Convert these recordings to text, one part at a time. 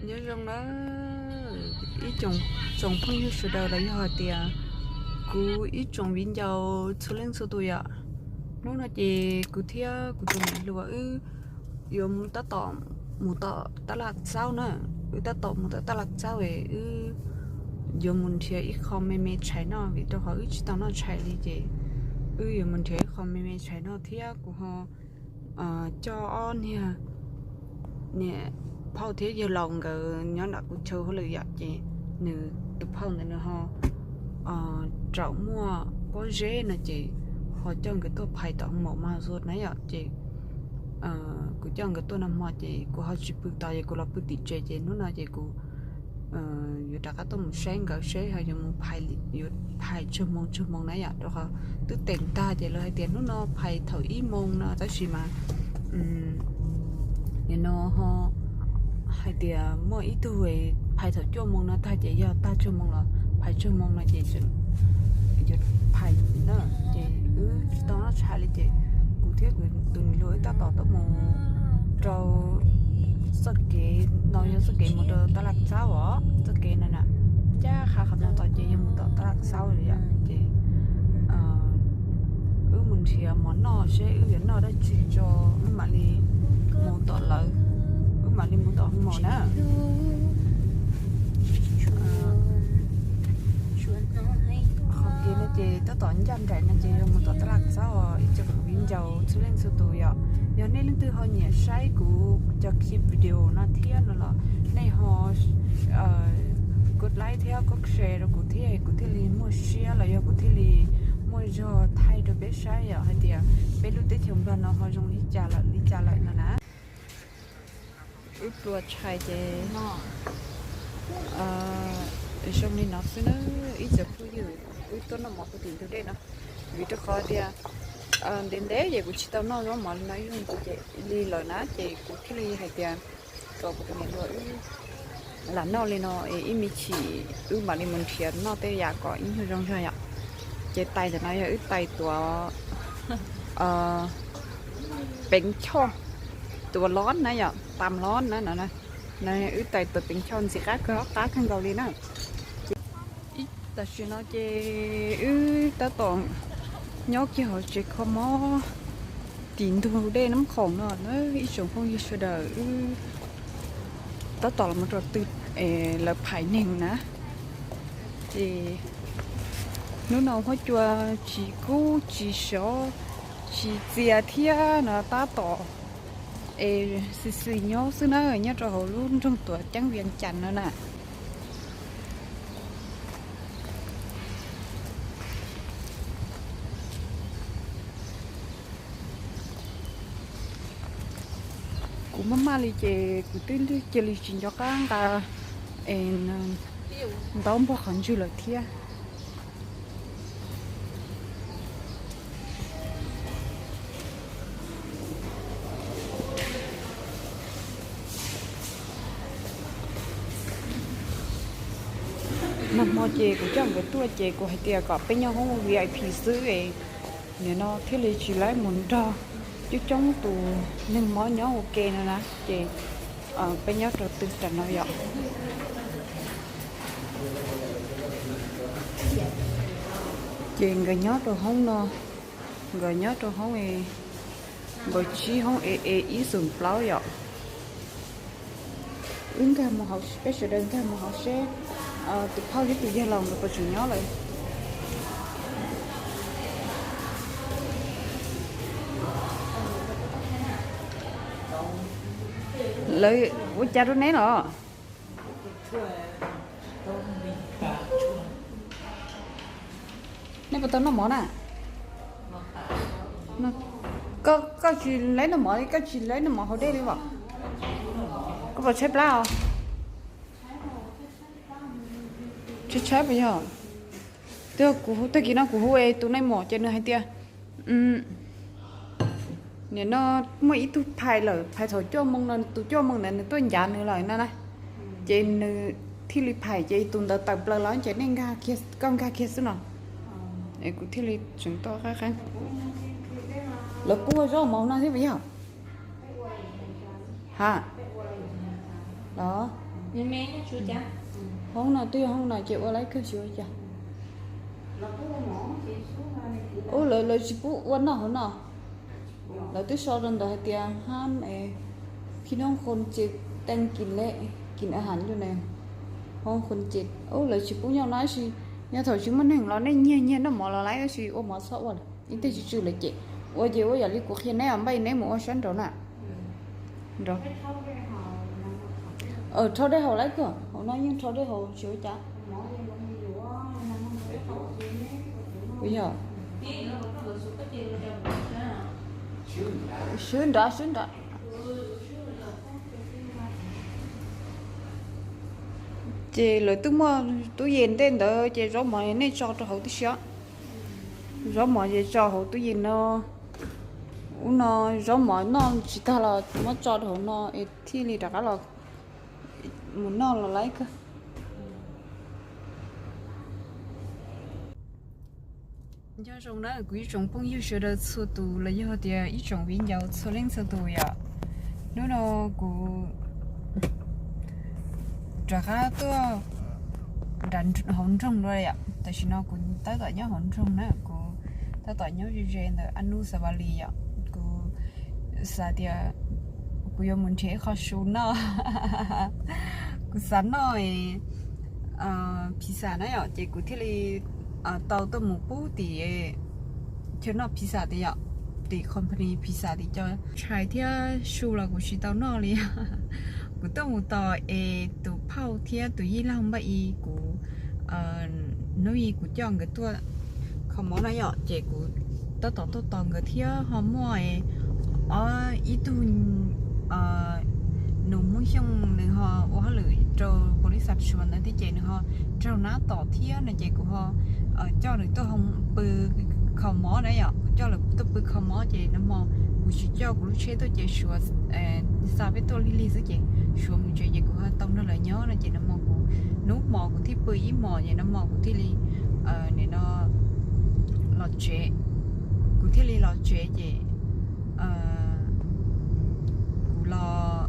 Nyob zoo na ib tsoom phooj ywg sawv daws los yog hais tias kuv ib tsoom viv ncaus txhua leej txhua tus yom. Hnub no ces kuv thiab kuv tus niam hluas wb yuav mus tab tom mus tom tab laj txaub na. Wb tab tom mus tom tab laj txaub es wb yuav mus nrhiav ib qho me me tshais noj vim rau qhov wb tsis tau noj tshais li ces wb yuav mus nrhiav ib qho me me tshais noj thiab kuv ho coj ob niag niam phauj thiab yawg laus nkawd nyob nram kuv chaw hauj lwm yom, ces nws tus phauj ntawd nws ho raum muaj pob zeb no ces ho coj nkawd tuaj phais tom hoo maum mas zuag na yom, ces kuv coj nkawd tuaj nag hmo ces kuv ho tsis pw tau ces kuv los pw tim tsev ces hnub no ces kuv yuav rov qab tuaj mus saib nkawd seb ho yuav mus phais, yuav phais tsawg moos tsawg moos na yom, rau qhov twb teem tag ces lawv hais tias hnub no phais thaum ib moos no tab sis mas nim no ho hais tias muaj ib tug phais thaum cuaj moos no tag ces yog tag tsawg moos los phais tsawg moos no ces tseem yuav phais na, ces wb tsis tau noj tshais li ces kuv thiab kuv tus niam hluas wb tab tom tuaj mus rau txoj kev no yog txoj kev mus rau tab laj txaub os, txoj kev no na, ncaj qha qhov no tod ces yog mus tom tab laj txaub li yom, ces wb mus nrhiav mov noj seb wb yuav noj dab tsi tso wb mam li mus tom lawv, wb mam li mus tom hoo maum na. Qhov kev no ces tab tom ncaj nraim no ces yog mus tom tab laj txaub os ib tsoom viv ncaus txhua leej txhua tus yom. Yog nej leej twg ho nyiam saib kuv cov clip video no thiab no los nej ho kov like thiab kov share rau kuv thiab kuv thiaj li muaj siab los yog kuv thiaj li muaj zog thaij rau peb saib yom hais tias peb lub teb chaws Nplog no ho zoo li cas lawm li cas lawm no na. Wb pluas tshais ces zoo li no xwb na ib tsoom phooj ywg, wb tuaj noj mov puag tim ntug dej no vim rau qhov tias ntev ntev ces kuv tsis tau noj zaub mov li no ib zaug ntxiv ces li lawm na ces kuv thiaj li hais tias kom kuv tus niam hluas wb lam noj li no es ib me chim wb mam li mus nrhiav noj tej yam kom ib nyuag zoo zog yom. Ces tais ntawm no yog wb tais tuav peev choj, tuav lob na yom, tam lob na no, wb tais tuav peev choj ntxim qab kawg, qab kawg nkaus li na. Tam sim no ces wb tab tom nyob kiag hauv tsev kho mob tim ntug dej Nab Khoom no na ib tsoom phooj ywg sawv daws, wb tab tom los rau tw lawv phais neeg na. Ces hnub no huab cua tsis kub tsis sov tsis txias thiab no tab tom es xis xis nyob xwb na nyob rau hauv lub nroog tuam ceeb Vias Cas no na. Kuv maj maj li ces kuv twb cia li tsis nco qab nqa ntaub npog qhov ntswg lawm thiab. Nag hmo ces kuv coj nkawd tuaj ces kuv hais tias kom peb nyob hoob V I P xwb es nim no thiaj li tsis laib mus nrog coob coob tus neeg mob nyob ua ke no na ces peb nyob rau tw tam no yom. Ces nkawd nyob rau hoob no, nkawd nyob rau hoob, nkawd tsib hoob e e ib xoom plaub yom. Wb nkag mus hauv, peb sawv daws nkag mus hauv seb tus phauj thiab tus yawg laus nkawd puas tseem nyob lawm. Lawv ua cas rau neb los? Nej puas tau noj mov na? Koj tsis laib noj mov li, koj tsis laib noj mov hauv dej li os? Koj puas tshaib plab os? Tshaib tshaib puas yog? Twb kuv hu, tag kis no kuv hu es tus nai mom ces nws hais tias nim no muaj ib tug phais lawm, phais thaum cuaj moo no, tus cuaj moo ntawd nws tuaj ncav nws lawm no na. Ces nws thiaj li phais ces tus ntawd tawm plaws los ces nej, koj nkag kiag xwb no. Es kuv thiaj li tseem tuaj qab qeeb. Lawv kuj ua zaub mov no thiab puas yog? Ha, los Hoob no twb yog hoob no ces ua laib kawg tsis ua cas. Ub, lawv lawv tsis pub ua noj hauv no. Lawv twb sau rau ntawd hais tias hab es khi noj khon ces teej kis lej kis a has ncu ne, hoob khon ces ub lawv tsis pub nyob no tab sis yog thaum tsis muaj neeg los nej nyiag nyiag noj mov los laib tab sis ua mov txhob ua lawm ib teg tsw tsw lawm ces ua ces ua yam li kuv qhia neb os, npaj neb mus ua sab nraud na. Nraud. Rho dej haus laib kawg, hauv no yeej rho dej haus tsis ua cas. Yog. Swb nrad, swb nrad. Ces lawv twb muaj tub yes ntej ntawd ces zaub mov nej tso rau hauv tib si. Zaub mov ces tso hauv tub yes no. Ub no zaub mov noj tsis tag los muab tso rau hauv no es thiaj li rov qab los mus noj los laib kawg. Nyob zoo na kuv ib tsoom phooj ywg sawv daws txhua tus los yog tias ib tsoom viv ncaus txhua leej txhua tus yom. Hnub no kuv rov qab tuaj nram hauv nroog dua yom, tam sim no kuv tab tom nyob hauv nroog na, kuv tab tom nyob ze ze ntawm Anus Savali yom. Kuv xav tias kuv yuav mus nrhiav ib qho su noj. Kuv xav noj pizza na yom, ces kuv thiaj li tau tuaj mus pub tim chaw noj pizza tid yom, tim company pizza tid cov tshais thiab su los kuv tsis tau noj li. Kuv tuaj mus tos es tus phauj thiab tus yij laug npaj i kuv hnub i kuv coj nkawd tuaj kho mob na yom, ces kuv tab tom tuaj tos nkawd thiab ho muaj ob ib tug nus Hmoob Xyooj nws ho ua hauj lwm rau pob lis xaj Suav ntawd thiab ces nws ho raug nab tom thiab no ces kuv ho coj nws tuaj pw kho mob na yom, kuv coj lawv tuaj pw kho mob ces nag hmo kuv tsis coj kuv lub tsheb tuaj ces Suav xa peb tuaj lig lig xwb ces Suav mus tsev ces kuv ho tau nrog lawv nyob no ces nag hmo kuv hnub hmo kuv thiaj pw ib hmos ces nag hmo kuv thiaj li nim no los tsev, kuv thiaj li los tsev ces kuv los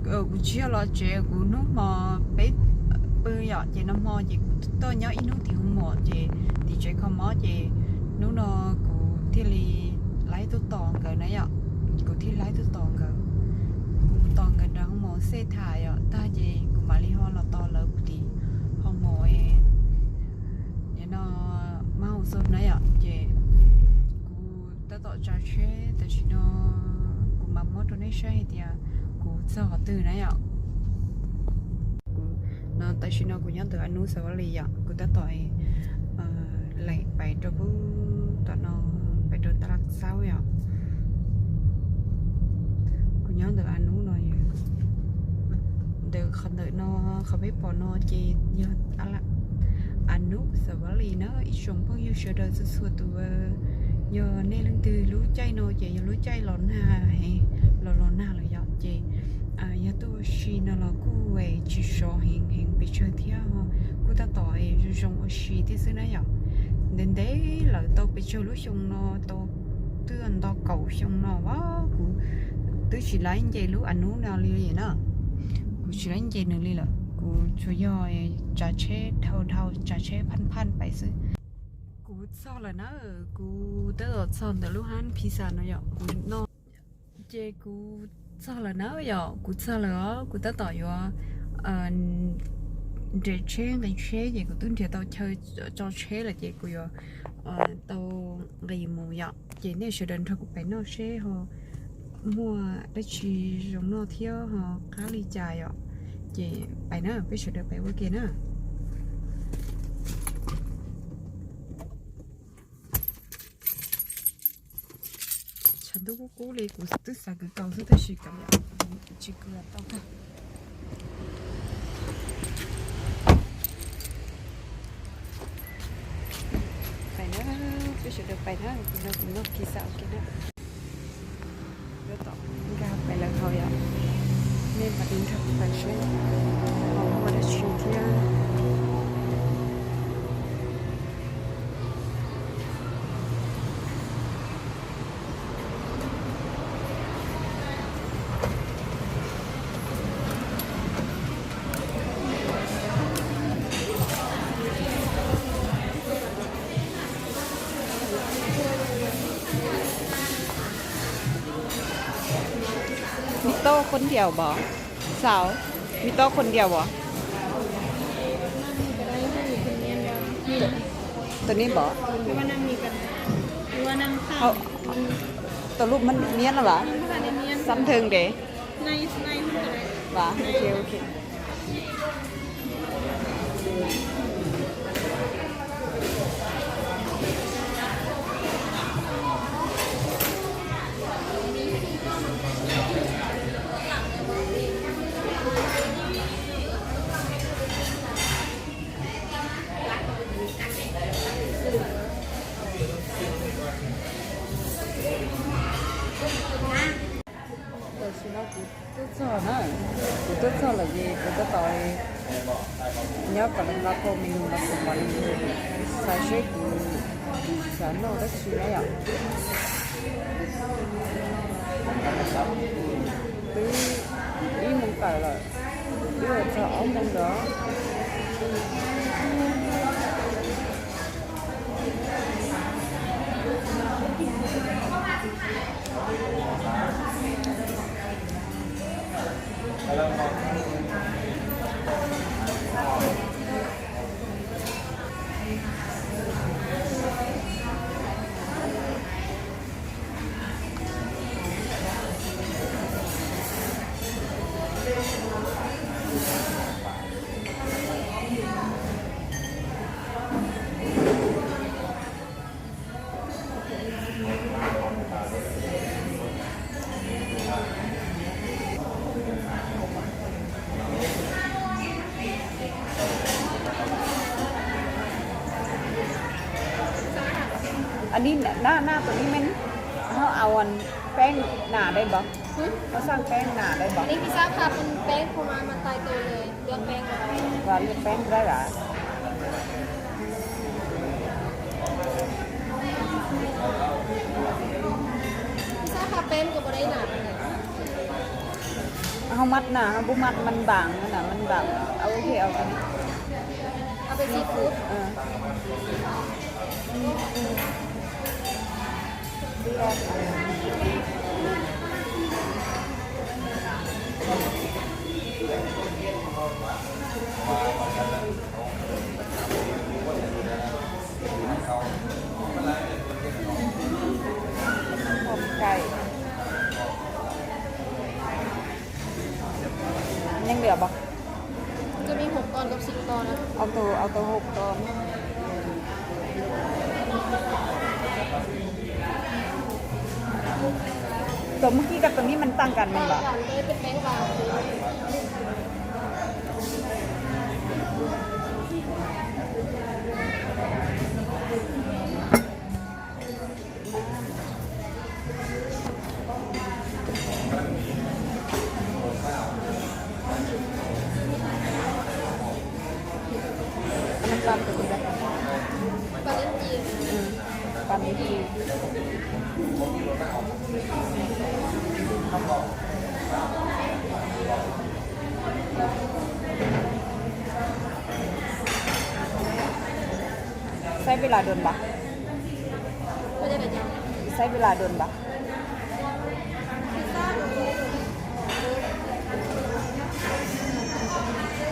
kuv tsis yog los tsev, kuv hnub hmo peb pw yom, ces nag hmo ces kuv tuaj nyob ib hnub tim hoo mom ces tim tsev kho mob ces hnub no kuv thiaj li laib tuaj tos nkawd na yom, kuv thiaj laib tuaj tos nkawd. Kuv tos nkawd nram hoo mom xej tham yom tag ces kuv mam li ho los tos lawv tim hoo mom nim no mas hoo xo na yom, ces kuv tab tom tsav tsheb tam sim no kuv mam muab rau nej saib hais tias kuv txog qhov twg na yom. No tam sim no kuv nyob ntawm Anus Savali yom, kuv tab tom lees pais rau pub tom no, pais rau Taj Laj Xaub yom. Kuv nyob ntawm Anus no, ntawm qhov ntawm no, qhov peb pom no ces yog Anus Savali na ib tsoom phooj ywg sawv daws txhua txhua tus. Yog nej leej twg lub caij no ces yog lub caij los nag heev, los los nag lawm yom, ces yog tuaj ua si no los kuj tsis sov heev heev pes tsawg thiab, kuj tab tom zoo zoo ua si thiab xwb na yom. Ntev ntev lawm tau pes tsawg lub xyoo no, tau twb nto kaum xyoo no as kuv twb tsis laib nce lub Anus no li na. Kuv tsis laib nce nws li lawm, kuv tsuas yog tsav tsheb dhau dhau, tsav tsheb phaj phaj pais xwb. Kuv txog lawm na, kuv tab tom txog ntawm lub hab pizza no yom, kuv no ces kuv txog lawm na yom, kuv txog lawm os, kuv tab tom yuav nres tsheb nqis tsheb ces kuv twb nrhiav tau chaw tso tsheb lawm ces kuv yuav tau nqis mus yom, ces nej sawv daws nrog kuv pem noj seb ho muaj dab tsi zoo noj thiab ho qab li cas yom. Ces pais na, peb sawv daws pais ua ke na. Tshav ntuj kub kub li, kuv twb xav kwv kaus xwb tab sis kav liam, tsis kwv los tau kawg. Pais na, peb sawv daws pais na, kuv no kuv noj pizza ua ke na. Tab tom nkag pais lawv hauv yom, nej mam li nrog kuv pais seb ho muaj dab tsi thiab. คนเดียวบ่ สาว มีโต๊ะคนเดียวบ่ ตัวนี้บ่ เอา ตัวรูปมันเมี้ยนแล้ววะ ซ้ำเทิงเด วะ โอเค โอเค Tam sim no kuv tuaj txog na, kuv tuaj txog lawm ces kuv tab tom nyob kom lawv nqa phau menu los kuv mam li xav seb kuv xav noj dab tsi na yom. Twb ib moos tawm lawm, twb yuav txog ob moos lawm. Ann, na na tus ni men, hab au an peb nam dai npawg, hab xaj peb nam dai npawg, peb, peb dai a, hab mab na, hab npub mab, mab npaam na, mab npaam, au, au tus ni, neeg li os, au tus, au tus hau ko, tus mub kib koj tus ni mas taag kas mas los, saib peb los dua npaum, saib peb los dua npaum,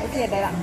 ua kiag dai lawm.